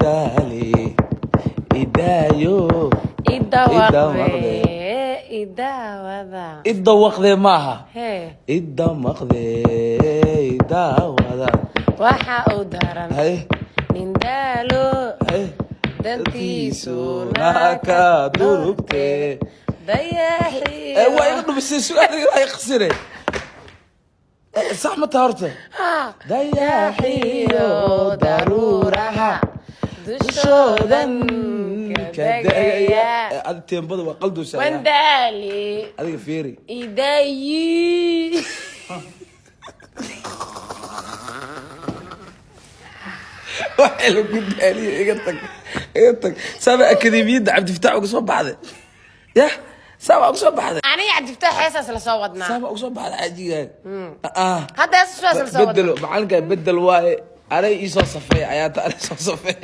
Daali idaayo. Idawaqde, idawada. Idawaqdee maaha. Hee. Idamaqdee, idaawada. Waxa uu daran Hay. nin daalo Hay. dantiisuna ka durugtee. Dayaxiyo. Ee, waa iga dhumisay su-aal, iga qasire. Sax ma taa horta? Dayaxiyo daruuraha dushoodan ka degaya. Adi teembada waa qaldoosa. Wandaali. Adiga fiiri. Idayi. Waxay lagu daaliyo, iga tag, iga tag. Saaba akademiyadda Cabdifataax uga soo baxday, yah, saaba uga soo baxday. Aniga Cabdifataax heesaas lasoo wadnaa. Saaba uga soo baxday xajigaaga. Ah. Hadda heesaas lasoo wadnaa. Bedelo macalinkaa, bedel waaye. Anay iisoo safeey, ayaa ta anay soo safeey.